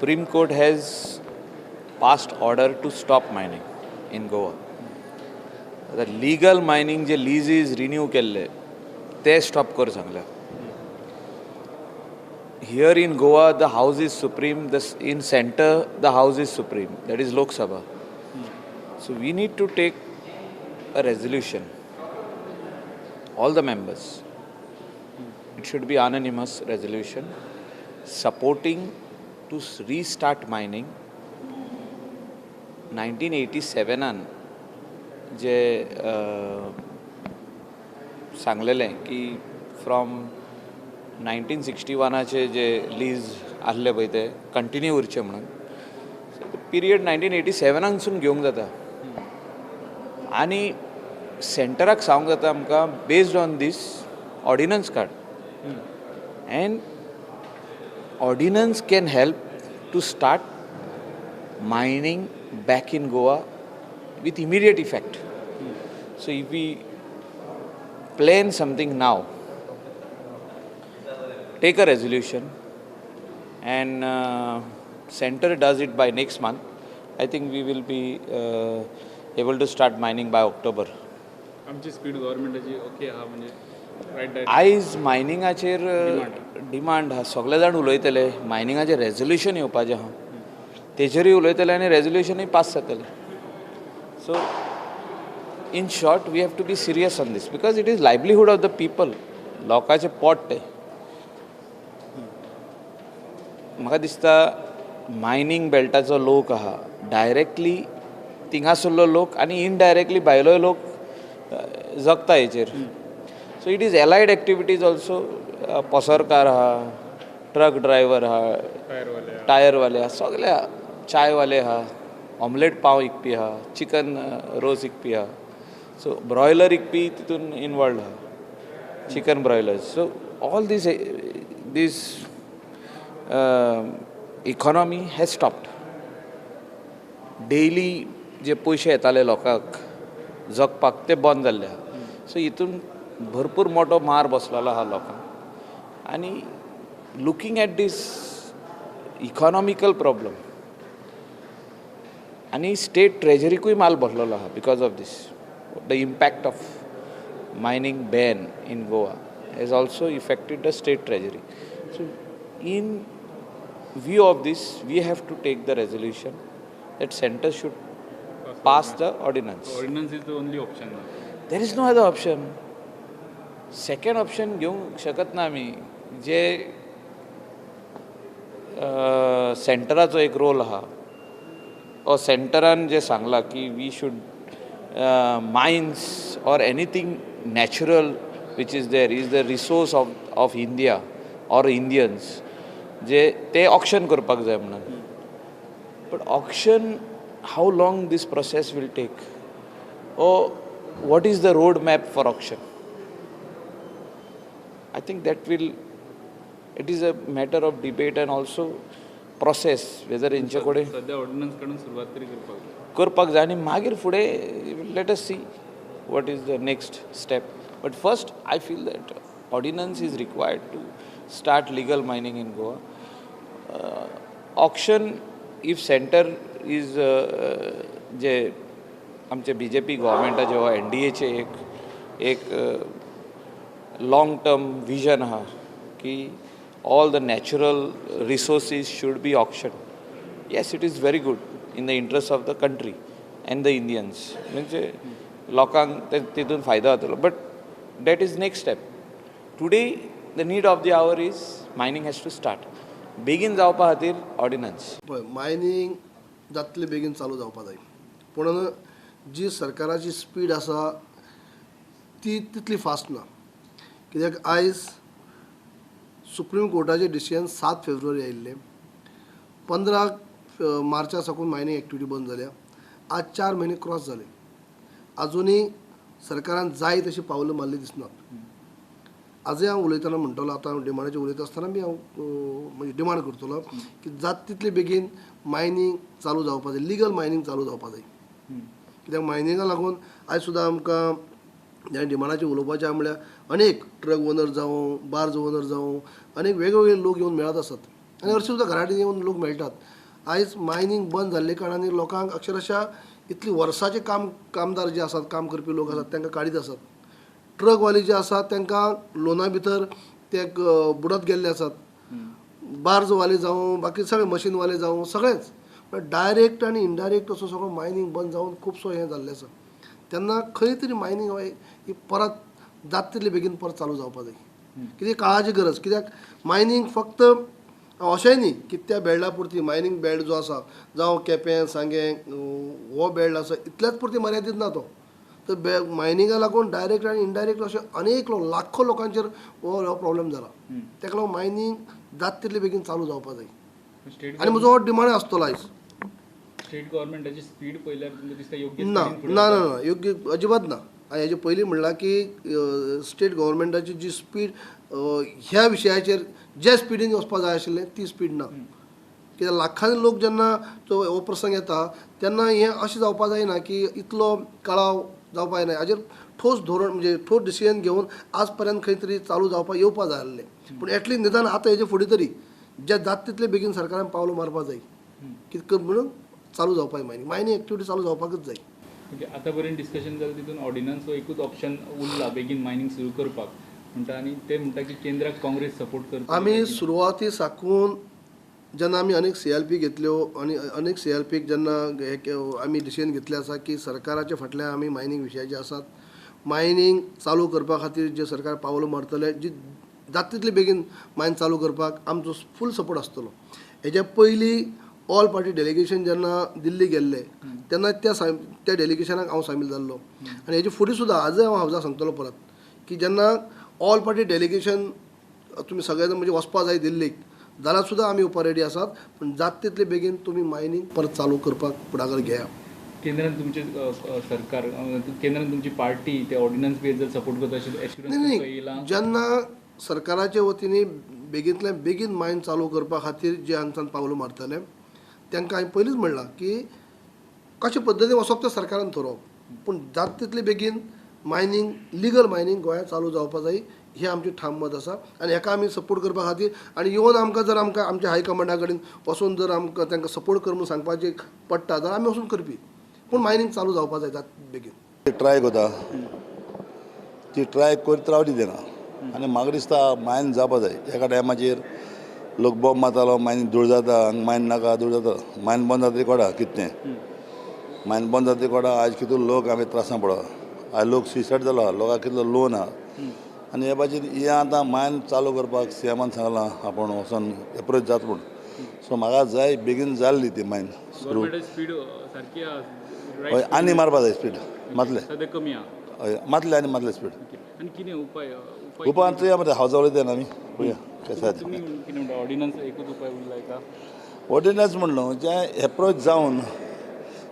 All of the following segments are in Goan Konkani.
Supreme Court has passed order to stop mining in Goa. आतां लिगल मायनींग जे लिजीज रिन्यू केल्ले ते स्टॉप कर सांगल्या. Here in Goa the house is supreme, the in center the house is supreme, that is Lok Sabha. So we need to take a resolution, all the members. It should be unanimous resolution supporting to restart mining. 1987 जे सांगलेलें की फ्रॉम 1961चे जे लीज आहले पळय ते कंटिन्यू उरचे म्हणून, पिरियड 1987नाकसून घेवंक जाता आनी सेंटराक सांगूंक जाता आमकां, बेस्ड ऑन these ordinance काड, and ordinance can help to start mining back in Goa with immediate effect. So if we plan something now, take a resolution, and center does it by next month, I think we will be able to start mining by October. आमची स्पीड गव्हर्मेंटाची ओके आहा, म्हणजे रायट डायरेक्शन? आयज मायनिंगाचेर डिमांड आहा. सगळे जाण उलयतले. मायनिंगाचेर रेजोल्युशन येवपाचें आहा, तेजेरूय उलयतले आनी रेजोल्युशनूय पास जातलें. So in short, we have to be serious on this because it is livelihood of the people. लोकांचें पोट तें. म्हाका दिसता मायनींग बेल्टाचो लोक आहा, डायरेक्टली थिंगासरलो लोक आनी इनडायरेक्टली भायलोय लोक जगता हेचेर. So it is allied activities also. पसरकार आहा, ट्रक ड्रायवर आहा, टायरवाले. टायरवाले आहा, सगळे आहा, चायवाले आहा, ऑमलेट पाव विकपी आहा, चिकन रोस विकपी आहा, सो ब्रॉयलर विकपी तितून इनवॉल्ड आहा, chicken broilers. So all this economy has stopped. Daily जे पयशे येताले लोकांक जगपाक ते बंद जाल्ले आहा. सो हितून भरपूर मोठो मार बसलेलो आहा लोकांक आनी looking at this economical problem आनी स्टेट ट्रेजरीकूय माल बसलेलो आहा because of this. The impact of mining ban in Goa has also affected the state treasury. So in view of this, we have to take the resolution that center should pass the ordinance. Ordinance is the only option. There is no other option. Second option घेवंक शकत ना आमी. जे सेंटराचो एक रोल आहा, ओ सेंटरान जे सांगलां की we should mines or anything natural which is there is the resource of India or Indians, जे ते ऑक्शन करपाक जाय म्हणून. But auction, how long this process will take or what is the road map for auction, I think that will it is a matter of debate and also process, whether हेंचे कडेन सध्या ऑर्डिनन्स काडून सुरवात तरी करपाक जाय. करपाक जाय आनी मागीर फुडें let us see what is the next step. But first I feel that ordinance is required to start legal mining in Goa. Auction, if center is जे आमचे बीजेपी गव्हर्मेंटाचे वा एनडीएचे एक लाँग टर्म विजन आहा की all the natural resources should be auction, yes, it is very good in the interest of the country and the Indians. म्हणजे लोकांक ते तितून फायदो जातलो, but that is next step. Today the need of the hour is mining has to start. बेगीन जावपा खातीर ऑर्डिनन्स. पळय, मायनींग जातले बेगीन चालू जावपा जाय, पूण जी सरकाराची स्पीड आसा ती तितली फास्ट ना, कित्याक आयज सुप्रीम कोर्टाचें डिसिजन 7 फेब्रुवारी आयिल्लें. 15 मार्चा साकून मायनींग एक्टिविटी बंद जाल्या. आज 4 म्हयने क्रॉस जाले, आजुनूय सरकारान जाय तशी पावलां मारली दिसनात. आजय हांव उलयतना म्हणटलो, आतां डिमांडाचेर उलयता आसतना बी हांव म्हणजे डिमांड करतलो की जात तितले बेगीन मायनींग चालू जावपा जाय, लिगल मायनींग चालू जावपा जाय, कित्याक मायनिंगा लागून आयज सुद्दां आमकां ह्या डिमांडाचेर उलोवपाचें आहा म्हळ्यार अनेक ट्रक ओनर जावं, बार्ज ओनर जावं, अनेक वेगवेगळे लोक येवन मेळत आसात. आनी हरशीं सुद्दां घरा कडेन येवन लोक मेळटात. आयज मायनींग बंद जाल्ले कारणान लोकांक अक्षरशा इतली वर्साचे कामदार जे आसात, काम करपी लोक आसात, तांकां काडीत आसात. ट्रकवाले जे आसात तांकां लोना भितर ते बुडत गेल्ले आसात. बार्जवाले जावं, बाकी सगळे मशीनवाले जावं, सगळेच डायरेक्ट आनी इनडायरेक्ट असो सगळो मायनींग बंद जावन खुबसो हें जाल्लें आसा. तेन्ना खंय तरी मायनींग ही परत जाता तितले बेगीन परत चालू जावपा जाय. कित्याक काळाची गरज. कित्याक मायनींग फक्त अशेंय न्ही की त्या बेल्डा पुरती, मायनींग बेल्ट जो आसा जावं केपें सांगें हो बेल्ट आसा इतल्याच पुरती मर्यादीत ना तो. तर मायनिंगा लागून डायरेक्ट आनी इनडायरेक्ट अशें अनेक लोक, लाखो लोकांचेर हो प्रॉब्लेम जाला. ताका लागून मायनींग जाता तितले बेगीन चालू जावपा जाय आनी म्हजो हो डिमांड आसतलो आयज. स्टेट गव्हर्मेंटाची स्पीड पळयल्यार तुमकां दिसता योग्य? ना ना ना ना, योग्य अजिबात ना. हांवें हेजे पयलीं म्हणलां की स्टेट गव्हर्मेंटाची जी स्पीड ह्या विशयाचेर जे स्पिडीन वचपा जाय आशिल्लें ती स्पीड ना. कित्याक लाखांनी लोक जेन्ना तो हो प्रसंग येता तेन्ना हें अशें जावपा जायना की इतलो कळाव जावपा जायना. हाजेर ठोस धोरण म्हणजे ठोस डिसिजन घेवन आज पर्यंत खंय तरी चालू जावपा येवपा जाय आसलें. पूण एटलीस्ट निदान आतां हेजे फुडें तरी जे जाता तितले बेगीन सरकारान पावलां मारपा जाय कितें म्हणून चालू जावपाक मायनींग मायनींग एक्टिविटी चालू जावपाकच जाय. ओके, आतां पर्यंत डिस्कशन जालें तितून ऑर्डिनन्स हो एकूच ऑप्शन उरला बेगीन मायनींग सुरू करपाक म्हणटा, आनी ते म्हणटा की केंद्राक काँग्रेस सपोर्ट करता. आमी सुरवाती साकून जेन्ना आमी अनेक CLP घेतल्यो आनी अनेक CLPक जेन्ना आमी डिसिजन घेतलें आसा की सरकाराच्या फाटल्यान आमी मायनींग विशयाचे आसात, मायनींग चालू करपा खातीर जे सरकार पावलां मारतले, जी जाता तितले बेगीन मायन चालू करपाक आमचो फूल सपोर्ट आसतलो. हेज्या पयलीं ऑल पार्टी डेलिगेशन जेन्ना दिल्ली गेल्ले तेन्ना त्या डेलिगेशनाक हांव सामील जाल्लो. आनी हेजे फुडें सुद्दां आजय हांव हावजा सांगतलो परत की जेन्ना ऑल पार्टी डेलिगेशन तुमी सगळे जाण म्हणजे वचपा जाय दिल्लीक जाल्यार सुद्दां आमी येवपा रेडी आसात, पूण जाता तितले बेगीन तुमी मायनींग परत चालू करपाक फुडाकार घेया. केंद्रान तुमचे सरकार, केंद्रान तुमची पार्टी ते ऑर्डिनन्स बी जर सपोर्ट करता अशें न्ही, जेन्ना सरकाराचे वतीन बेगींतल्या बेगीन मायन चालू करपा खातीर जे हांगच्यान पावलां मारतले तांकां हांवें पयलींच म्हणलां की कशे पद्दतीन वचप तें सरकारान थारोवप, पूण जाता तितले बेगीन मायनींग, लिगल मायनींग गोंयांत चालू जावपा जाय हें आमचें ठाम मत आसा. आनी हेका आमी सपोर्ट करपा खातीर आनी येवन आमकां जर आमकां आमच्या हायकमांडा कडेन वचून जर आमकां तांकां सपोर्ट कर म्हणून सांगपाचें पडटा जाल्यार आमी वचून करपी, पूण मायनींग चालू जावपा जाय जाता बेगीन. ट्राय करता ती ट्राय करीत रावली तेन्ना आनी म्हाका दिसता मायन जावपा जाय. एका टायमाचेर लोक बॉम्ब मारतालो, मायन धूळ जाता, हांगा मायन नाका, धूळ जाता, मायन बंद जाता कोडा कितें मायन बंद जाता कोडा. आयज कितलो लोक आमी त्रासान पडला, आयज लोक सुसायड जालो, लोकांक कितलो लोन आहा. आनी हे भाशेन हें आतां मायन चालू करपाक सीएमान सांगलां आपूण वचोन एप्रोच जाता म्हूण. सो म्हाका जाय बेगीन जाल्ली ती मायन सुरू. हय, आनी मारपा जाय स्पीड मातले कमी आहा, हय मातले आनी मातले स्पीड. आनी कितें उपाय उपाय चोया मरे, हांव जावं तेन्ना आमी पळोवया कशें जाता. ऑर्डिनन्स एकूच उपाय उरला का? ऑर्डिनन्स म्हणलो जे एप्रोच जावन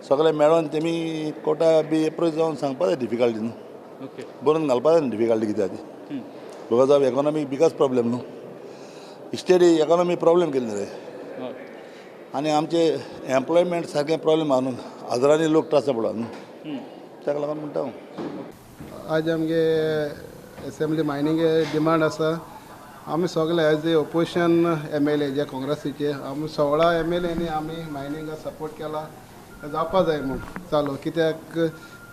सगळे मेळोन तेमी कोटा बी एप्रोच जावन सांगपा जाय डिफिकल्टी न्हू, ओके बरोवन घालपा जाय न्हू डिफिकल्टी कितें आहा ती. Because of economic biggest problem न्हू, स्टेट इकॉनॉमी प्रॉब्लेम केली रे. आनी आमचे एम्प्लॉयमेंट सारकें प्रॉब्लेम आहा न्हू, हजारांनी लोक त्रास पडला न्हू, ताका लागून म्हणटा हांव. आज आमगे एसेंब्ली मायनिंग डिमांड आसा. आमी सगळे as a opposition MLA जे काँग्रेसीचे आमी 16 MLAनी आमी मायनिंगाक सपोर्ट केला, जावपा जाय म्हूण चालू. कित्याक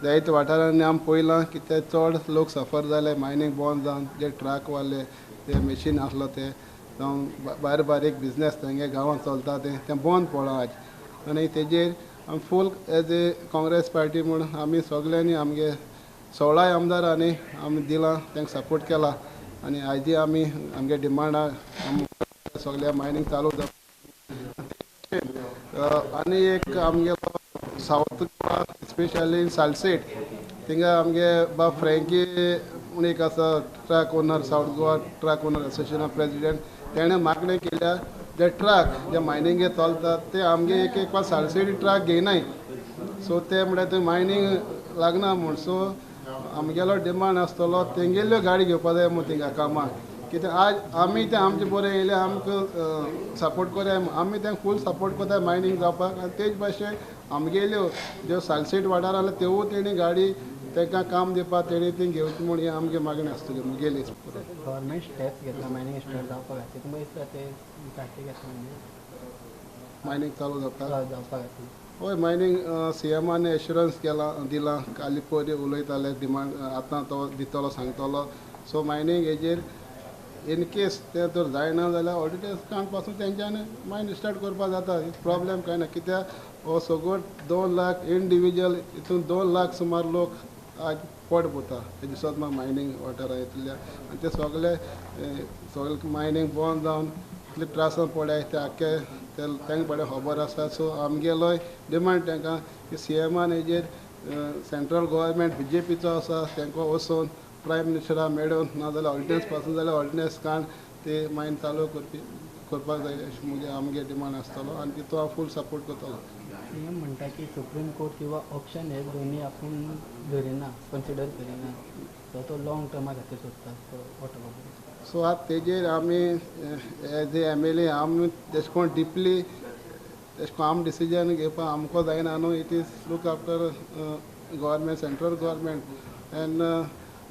जायते वाठारांनी आमी पळयलां की ते चड लोक सफर जाले मायनींग बंद जावन, जे ट्रकवाले ते मशीन आसलो ते जावं बारीक बारीक बिजनेस तेंगे गांवांत चलता तें बंद पडलां आज. आनी तेजेर आमी full as a Congress party म्हूण आमी सगल्यांनी आमगे 16 आमदारांनी आमी दिलां, तांकां सपोर्ट केला. आनी आयजी आमी आमगे डिमांडा आमी सगळ्या मायनींग चालू जावप. आनी एक आमगेलो सावथ गोवा स्पेशली सालसेट थिंगा आमगे बाब फ्रँकी म्हूण एक आसा truck owner, South Goa truck owner असोसिएशना president, तेणें मागणें केल्या जे ट्रक जे मायनिंगे चलतात ते आमगे एक एक सालसेटी ट्रक घेयनाय, सो ते म्हळ्यार ते मायनींग लागना म्हूण. सो आमगेलो डिमांड आसतलो तेंगेल्यो गाडी घेवपा जाय म्हूण थिंगा कामाक. कित्याक आज आमी ते आमचे बरें येयले आमकां सपोर्ट करया, आमी तांकां फूल सपोर्ट करता मायनींग जावपाक. आनी तेच भाशेन आमगेल्यो ज्यो सालसेट वाठार आसले तेवूय तेणी गाडी तांकां काम दिवपाक तेणी ती घेवची म्हूण ही आमगे मागणी आसतली मुगेली. गव्हर्मेंट स्टेप्स घेतला मायनींग स्टार्ट जावपा खातीर, तुमकां दिसता ते सारके घेतला म्हणजे मायनींग चालू जाता जावपा खातीर? हय, मायनींग सी एमान एश्युरन्स केला दिलां, काली पयर उलयताले डिमांड आतां तो दितलो सांगतलो. सो मायनींग हेजेर इन केस तें जर जायना जाल्यार ऑर्डिनन्स काडून पासून तेंच्यांनी मायन स्टार्ट करपाक जाता, प्रॉब्लेम कांय ना. कित्याक हो सगळो 2 लाख इंडिविज्युअल हितून 2 लाख सुमार लोक आज पोट भरता हे दिसत म्हाका मायनींग वाठारां हितूंतल्या. आनी ते सगळे सगळे मायनींग बंद जावन इतले त्रासान पडल्याय ते आख्खे तांकां बरें खबर आसा. सो आमगेलोय डिमांड तांकां की सी एमान हेजेर सेंट्रल गव्हर्मेंट बी जे पीचो आसा तांकां वचून प्रायम मिनिस्टरा मेळून नाजाल्यार ऑर्डिनन्स पासून जाल्यार ऑर्डिनन्स काडून ते मायन चालू करपाक जाय अशें मुगे आमगे डिमांड आसतलो आनी तितून हांव फूल सपोर्ट करतलो. सी एम म्हणटा की सुप्रीम कोर्ट किंवा ऑप्शन हे दोन्ही आपूण धरिना, कन्सिडर करिना, सो तो लॉंग टर्मा खातीर सोदता. So what about? सो आतां तेजेर आमी as a M L A आमी तेश कोन डिपली तेश कोन आमी डिसिजन घेवपाक आमकां जायना न्हू. It is look after government, central government and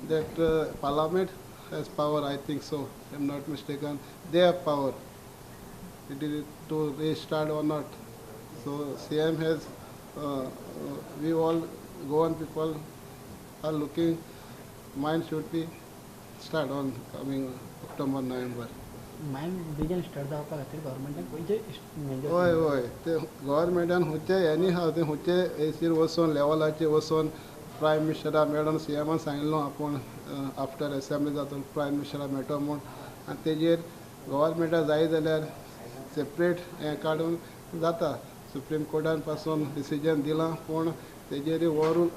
that parliament has power, I think so, if I am not mistaken, they have power it is to restart or not. So CM has, we all Goan people are looking, mine should be start on coming October, November. Mine बेगीन स्टार्ट जावपा खातीर गव्हर्मेंटान खंयचे? हय हय, ते गव्हर्मेंटान खंयचे एनी हाव ते खंयचे हेचेर वचून लेवलाचेर वचून प्रायम मिनिस्टरा मेळोन सी एमान सांगिल्लो आपूण आफ्टर एसेंब्ली जातलो प्रायम मिनिस्टरा मेळटलो म्हूण. आनी तेजेर गव्हर्मेंटा जाय जाल्यार सेपरेट हें काडून जाता. सुप्रीम कोर्टान पासून डिसिजन दिलां पूण तेजेर व्हरून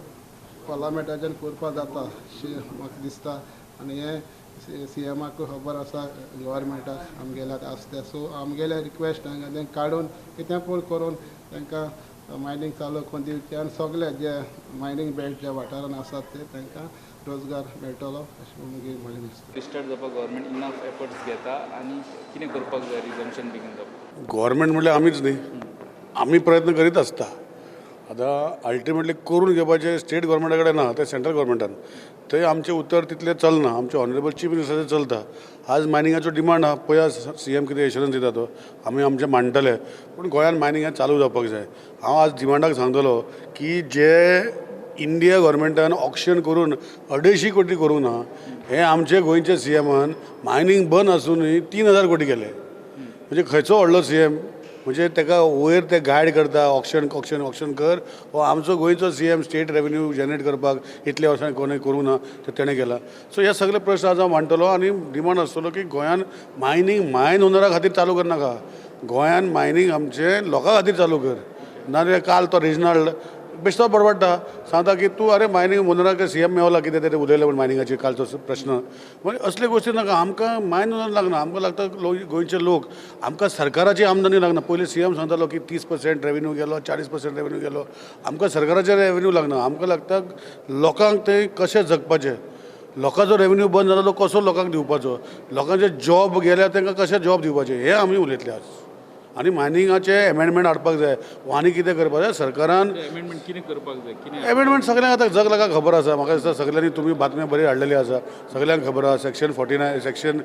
पार्लामेंटाच्यान करपाक जाता अशें म्हाका दिसता. आनी हें सी एमाकूय खबर आसा, गव्हर्मेंटाक आमगेल्या आसता. सो आमगेले रिक्वेस्ट हांगा तें काडून कितें पूण करून तांकां मायनींग चालू करून दिवचें आनी सगळे जे मायनींग बेल्ट ज्या वाठारान आसात ते तांकां रोजगार मेळटलो अशें म्हजी मागणी आसा. रिस्टार्ट जावपाक गव्हर्मेंट इनफ एफर्ट्स घेता आनी कितें करपाक जाय रिजम्पशन बेगीन जावपाक? गव्हर्मेंट म्हणल्यार आमीच न्ही, आमी प्रयत्न करीत आसता. आतां अल्टिमेटली करून घेवपाचें स्टेट गव्हर्मेंटा कडेन ना, तें सेंट्रल गव्हर्मेंटान. थंय आमचें उतर तितलें चलना, आमचें ऑनरेबल चीफ मिनिस्टराचें चलता. आज मायनिंगाचो डिमांड आहा, पळया सी एम कितें एश्युरन्स दिता तो आमी आमचें मांडटले, पूण गोंयान मायनिंग चालू जावपाक जाय. हांव आज डिमांडाक सांगतलो की जे इंडिया गव्हर्मेंटान ऑक्शन करून 250 कोटी करूंक ना, हें आमचे गोंयचे सी एमान मायनींग बंद आसुनूय 3000 कोटी केले. म्हणजे खंयचो व्हडलो सी एम म्हणजे ताका वयर ते गायड करता ऑक्शन ऑक्शन ऑक्शन कर, हो आमचो गोंयचो C M state revenue generate करपाक इतल्या वर्सां कोणें करूंक ना ते तेणें केलां. सो हे सगळे प्रश्न आज हांव मांडटलो आनी डिमांड आसतलो की गोंयान मायनींग मायन ओनरा खातीर चालू करनाका, गोंयान मायनींग आमचे लोकां खातीर चालू कर. नाजाल्यार काल तो रिजनल बेश्टो बडबडटा, सांगता की तूं अरे मायनींग ओनराक सी एम मेवला कितें तें उलयलें म्हूण मायनिंगाचेर कालचो प्रश्न. म्हणजे असले गोश्टी नाका, आमकां मायन ओनर लागना, आमकां लागता गोंयचे लोक, आमकां सरकाराची आमदनी लागना. पयलीं सी एम सांगतालो की 30% रेवेन्यू गेलो, 40% रेवेन्यू गेलो, आमकां सरकाराचे रेवेन्यू लागना, आमकां लागता लोकांक ते कशें जगपाचें. लोकांचो रेवेन्यू बंद जालो तो कसो लोकांक दिवपाचो, लोकांचे जॉब गेल्यार तांकां कशें जॉब दिवपाचें, हें आमी उलयतले आज. आनी मायनिंगाचे एमेंडमेंट हाडपाक जाय आनी कितें करपाक जाय सरकारान. एमेंडमेंट कितें करपाक जाय? एमेंडमेंट सगळ्यांक आतां जगलाका खबर आसा, म्हाका दिसता सगळ्यांनी तुमी बातम्यो बऱ्यो हाडलेल्यो आसा, सगळ्यांक खबर आसा. Section 49, section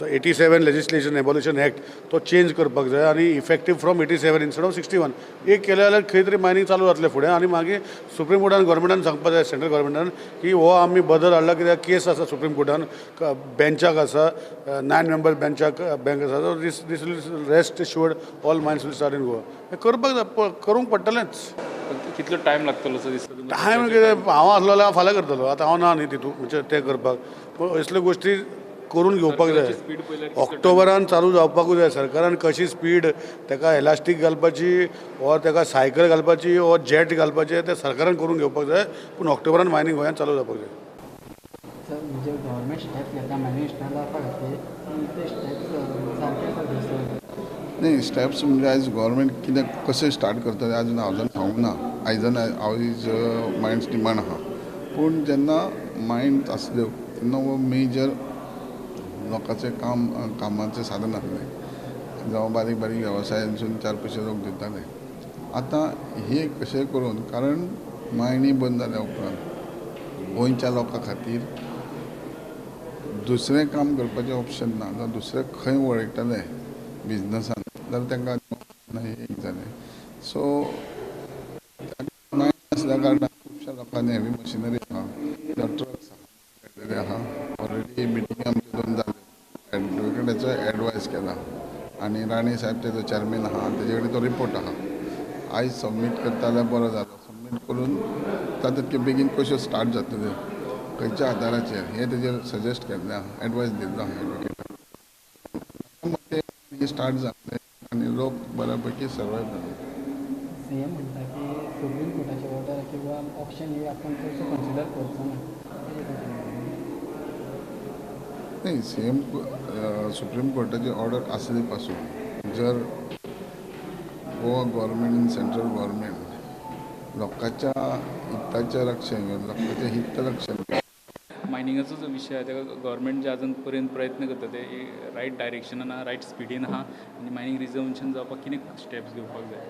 87 legislation abolition act तो चेंज करपाक जाय आनी effective from 87 instead of 61 एक केलें जाल्यार खंय तरी मायनींग चालू जातलें फुडें. आनी मागीर सुप्रीम कोर्टान गव्हर्मेंटान सांगपाक जाय, सेंट्रल गव्हर्मेंटान, की हो आमी बदल हाडला कित्याक केस आसा सुप्रीम कोर्टान, बेंचाक आसा, 9 मेंबर बेंचाक बँक आसा. This this rest assured all mines will start in Goa. हें करपाक जाय, करूंक पडटलेंच. कितलो टायम लागतलो असो दिसता? टायम कितें, हांव आसलो जाल्यार हांव फाल्यां करतलो, आतां हांव ना न्ही तितूंत, म्हणजे तें करपाक. पूण असल्यो गोश्टी करून घेवपाक जाय, ऑक्टोबरान चालू जावपाकूच जाय. सरकारान कशी स्पीड ताका एलास्टीक घालपाची ओर ताका सायकल घालपाची ओर जेट घालपाचें तें सरकारान करून घेवपाक जाय, पूण ऑक्टोबरान मायनींग गोंयांत चालू जावपाक जाय. सर, म्हणजे गव्हर्मेंट स्टेप्स घेता मायनींग स्टार्ट जावपा खातीर, ते स्टेप्स सारके आसा दिसता? न्ही, स्टेप्स म्हणजे आयज गव्हर्मेंट कितें कशें स्टार्ट करता तें आजून हांव सांगूंक ना. आयजन आयज मायन्स डिमांड आहा, पूण जेन्ना मायन्स आसल्यो तेन्ना हो मेजर लोकांचें काम कामाचें साधन आसलें, जावं बारीक बारीक वेवसायांसून 4 पयशे लोक दिताले. आतां हे कशें करून, कारण मायनी बंद जाल्या उपरांत गोंयच्या लोकां खातीर दुसरें काम करपाचें ऑप्शन ना, जाल्यार दुसरें खंय वळयतले बिजनसान जाल्यार तांकां एक जालें. सो मायन आसल्या कारणान खुबश्या लोकांनी हेवी मशिनरी आहा, ट्रक्स आहा, आहा. ऑलरेडी मिटींग आमच्यो दोन जाल्यो, एडवोकेटाचो एडवायस केला आनी राणे साहेब तेजो चॅरमॅन आहा, तेजे कडेन तो रिपोर्ट आहा. आयज सबमीट करता जाल्यार बरो जालो, सबमीट करून तातूंत बेगीन कश्यो स्टार्ट जातल्यो खंयच्या आदाराचेर हें तेजेर सजेस्ट केल्लें आहा, एडवायस दिल्लो आहा एडवोकेटान. ते स्टार्ट जातलें आनी लोक बऱ्या पैकी सर्वायव जातले. सी एम म्हणटा की सुप्रीम कोर्टाचे ऑर्डर किंवा ऑप्शन हे आपण चडसो कन्सिडर करचो ना. नाही, सी एम सुप्रीम कोर्टाची ऑर्डर आसली पासून जर गोवा गव्हर्मेंट आनी सेंट्रल गव्हर्मेंट लोकांच्या हिताचें रक्षण घेवन लोकांचें हित रक्षण मायनिंगाचो जो विशय आहा ताका गव्हर्मेंट जे आजून पर्यंत प्रयत्न करता ते रायट डायरेक्शनान आहा, रायट स्पिडीन आहा आनी मायनींग रिजर्वेशन जावपाक कितें स्टेप्स घेवपाक जाय?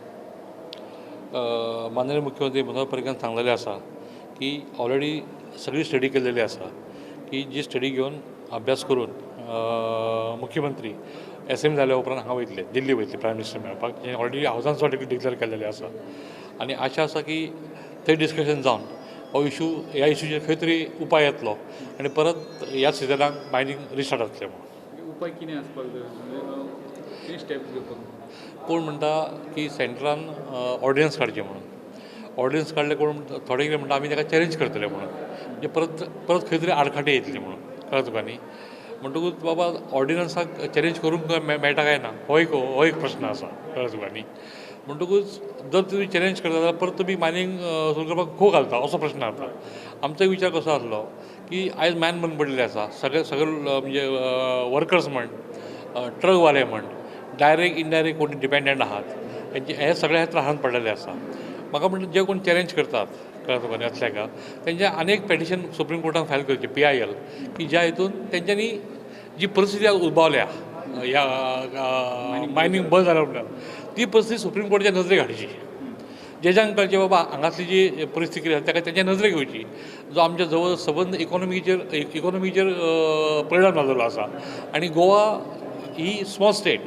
माननीय मुख्यमंत्री मनोहर पर्रीकार सांगलेलें आसा की ऑलरेडी सगळी स्टडी केलेली आसा की जी स्टडी घेवन अभ्यास करून मुख्यमंत्री एसेंब्ली जाल्या उपरांत हांगा वयतले, दिल्ली वयतले प्रायम मिनिस्टर मेळपाक, जें ऑलरेडी हावजान डिक्लेअर केलेलें आसा. आनी आशा आसा की थंय डिस्कशन जावन हो इशू, ह्या इशूचेर खंय तरी उपाय येतलो आनी परत ह्या सिजनाक मायनींग रिस्टार्ट जातलें म्हणून. उपाय कितें आसपाक जाय, कितें स्टेप्स घेवपाक? कोण म्हणटा की सेंट्रान ऑर्डिनन्स काडचें म्हणून, ऑर्डिनन्स काडले कोण थोडे कितें म्हणटा आमी ताका चॅलेंज करतले म्हणून, म्हणजे परत परत खंय तरी आडखाटे येतली म्हणून, कळ्ळें तुका न्ही? म्हणटकूच बाबा ऑर्डिनन्साक चॅलेंज करूंक मेळटा काय ना हो एक प्रश्न आसा, कळ्ळें तुका न्ही? म्हणटकूच जर तुमी चॅलेंज करता जाल्यार परत तुमी मायनींग सुरू करपाक खो घालता असो प्रश्न जाता. आमचो विचार कसो आसलो की आयज मायन बंद पडिल्लें आसा, सगळे सगळे म्हणजे वर्कर्स म्हण, ट्रकवाले म्हण, डायरेक्ट इनडायरेक्ट कोण डिपेंडंट आहात तेंचे हे सगळे त्रासान पडलेले आसा. म्हाका म्हणटा जे कोण चॅलेंज करतात, कळ्ळें तुका न्ही, असल्या का तेंच्या आनी एक पेटिशन सुप्रीम कोर्टान फायल करचें, PIL, की ज्या हितून तेंच्यांनी जी परिस्थिती उद्भवल्या ह्या मायनींग बंद जाल्या उपरांत ती परिस्थिती सुप्रीम कोर्टाच्या नजरेक हाडची, जेज्यान कळचें बाबा हांगासली जी परिस्थिती कितें आसा ताका तेंच्या नजरेक घेवची, जो आमच्या जवळ सबंद इकॉनॉमीचेर परिणाम जाल्लो आसा. आनी गोवा ही small state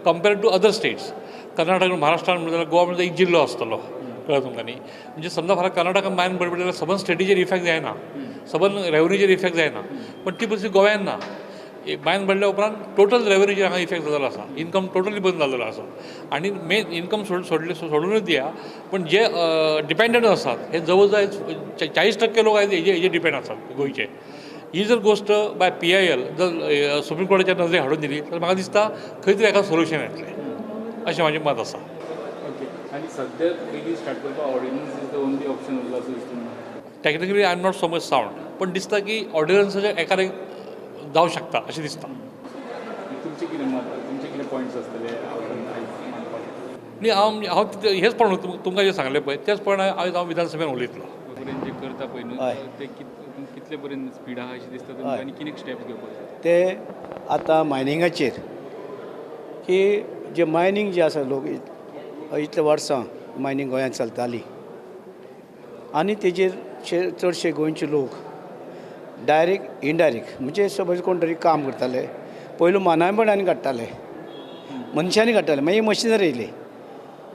compared to other states, Karnataka महाराष्ट्रान म्हणटा जाल्यार गोवा म्हणजे एक जिल्लो आसतलो, कळ्ळें तुमकां न्ही? म्हणजे समजा फाल्यां कर्नाटकान मायन बंद पडलें जाल्यार सबंद स्टेटीचेर इफेक्ट जायना, सबंद रेवन्यूचेर इफेक्ट जायना, पण ती परिस्थिती गोव्यान ना. मायन पडल्या उपरांत टोटल रेवन्यूचेर हांगा इफेक्ट जाल्लो आसा, इन्कम टोटली बंद जाल्लो आसा. आनी मेन इन्कम सोडूनच दिया, पण जे डिपेंडंट आसात हे जवळ जवळ 40% लोक आयज हेजेर डिपेंड आसात गोंयचे. ही जर गोश्ट बाय PIL जर सुप्रीम कोर्टाच्या नजरेक हाडून दिली तर म्हाका दिसता खंय तरी हाका सोल्युशन येतलें अशें म्हाजें मत आसा. ओके, आनी सद्या बेगीन स्टार्ट करपाक ordinance is the only option उरला असो दिसता? Technically I am not so much sound, पण दिसता की ऑर्डिनन्साचेर एकार एक जावं शकता अशें दिसता. तुमचें कितें मत, तुमचे कितें पॉयंट्स आसतले? न्ही, हांव हेच पण तुमकां जें सांगलें पळय तेच पण आयज हांव विधानसभेन उलयतलो. जे करता पळय न्हू ते कितले पर्यंत स्पीड आहा अशें दिसता तुमकां आनी कितें स्टेप्स घेवपाक जाय? ते आतां मायनिंगाचेर की जे मायनींग जे आसा लोक इतले वर्सां मायनींग गोंयांत चलताली आनी तेजेर चडशे गोंयचे लोक डायरेक्ट इनडायरेक्ट म्हणजे सपोज कोण तरी काम करताले, पयलू मानायपणांनी काडटाले, मनशांनी काडटाले, मागीर मशिनरी येयली,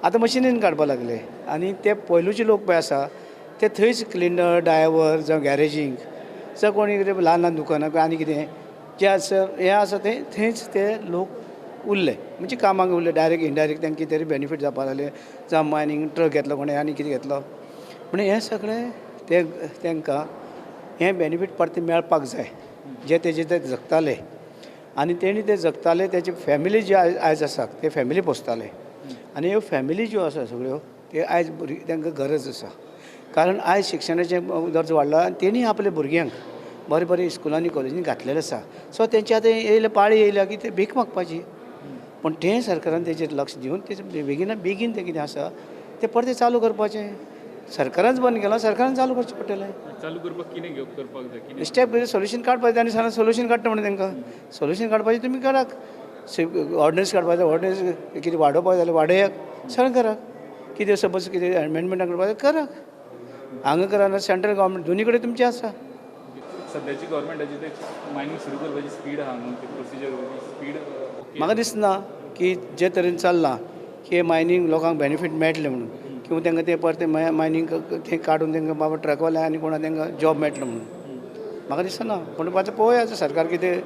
आतां मशिनीन काडपाक लागले. आनी ते पयलूचे लोक पळय आसा ते थंयच क्लिनर, ड्रायव्हर जावं गॅरेजींक जावं कोणी कितें ल्हान ल्हान दुकानां आनी कितें जें आसा हें आसा तें थंयच ते लोक उरले, म्हणजे कामाक उरले. डायरेक्ट इनडायरेक्ट तांकां कितें तरी बेनिफीट जावपाक लागलें, जावं मायनींग ट्रक घेतलो कोणें आनी कितें घेतलो, पूण हें सगळें ते तांकां हें बेनिफीट परतें मेळपाक जाय जे तेजे ते जगताले आनी तेणी ते जगताले तेजी फॅमिली जी आयज आसा ते फॅमिली पोसताले आनी ह्यो फॅमिली ज्यो आसा सगळ्यो ते आयज भुरगीं तांकां गरज आसा, कारण आयज शिक्षणाचें दर्जो वाडला आनी तेणी आपल्या भुरग्यांक बरें बरें स्कुलांनी कॉलेजींनी घातलेलें आसा. सो तेंची आतां येयल्या पाळी येयल्या की ते भीक मागपाची, पूण तें सरकारान तेजेर लक्ष दिवन तेजें बेगिना बेगीन तें कितें आसा तें परतें चालू करपाचें. सरकारान बंद केलां, सरकारान चालू करचें पडटलें. चालू करपाक कितें करपाक जाय? स्टेप कितें सोल्युशन काडपाचें तांणी सांगलां, सोल्युशन काडटा म्हणून तांकां सोल्युशन काडपाचें तुमी करात, ऑर्डिनन्स काडपाचें, ऑर्डिनन्स कितें वाडोवपाक जाल्यार वाडयात, सगळें करात, कितें सपोज कितें एमेंडमेंटां करपाक जाल्यार करात. हांगा करा सेंट्रल गव्हर्मेंट दोनी कडेन तुमचें आसा. सद्याची गव्हर्मेंटाची ते मायनींग सुरू करपाची स्पीड आहा न्हू, ती प्रोसिजर स्पीड म्हाका दिसना की जे तरेन चल्लां की मायनींग लोकांक बेनिफीट मेळटलें म्हणून, किंवा तांकां तें परतें मायनींग तें काडून तांकां बाबा ट्रकवाले आनी कोणा तांकां जॉब मेळटलो म्हणून म्हाका दिसना. पूण आतां पळोवया आतां सरकार कितें,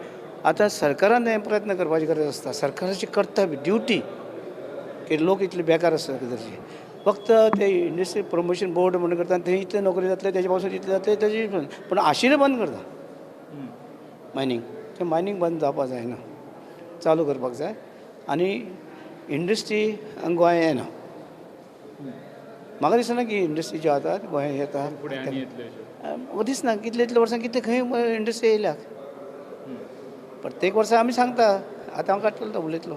आतां सरकारान हें प्रयत्न करपाची गरज आसता. सरकाराची कर्तव्य ड्युटी की लोक इतले बेकार आसता गरजे फक्त ते इंडस्ट्री प्रमोशन बोर्ड म्हणून करता, थंय इतले नोकरी जातले तेजे पासून इतले जातले तेजे, पूण आशिल्लें बंद करता मायनींग. तें मायनींग बंद जावपाक जायना, चालू करपाक जाय. आनी इंडस्ट्री गोंया येना, म्हाका दिसना की इंडस्ट्री ज्यो आतां गोंयांत येता म्हाका दिसना. कितले इतले वर्सां कितले खंय इंडस्ट्री येयल्या, प्रत्येक वर्सा आमी सांगता. आतां हांव काडटलो तो उलयतलो.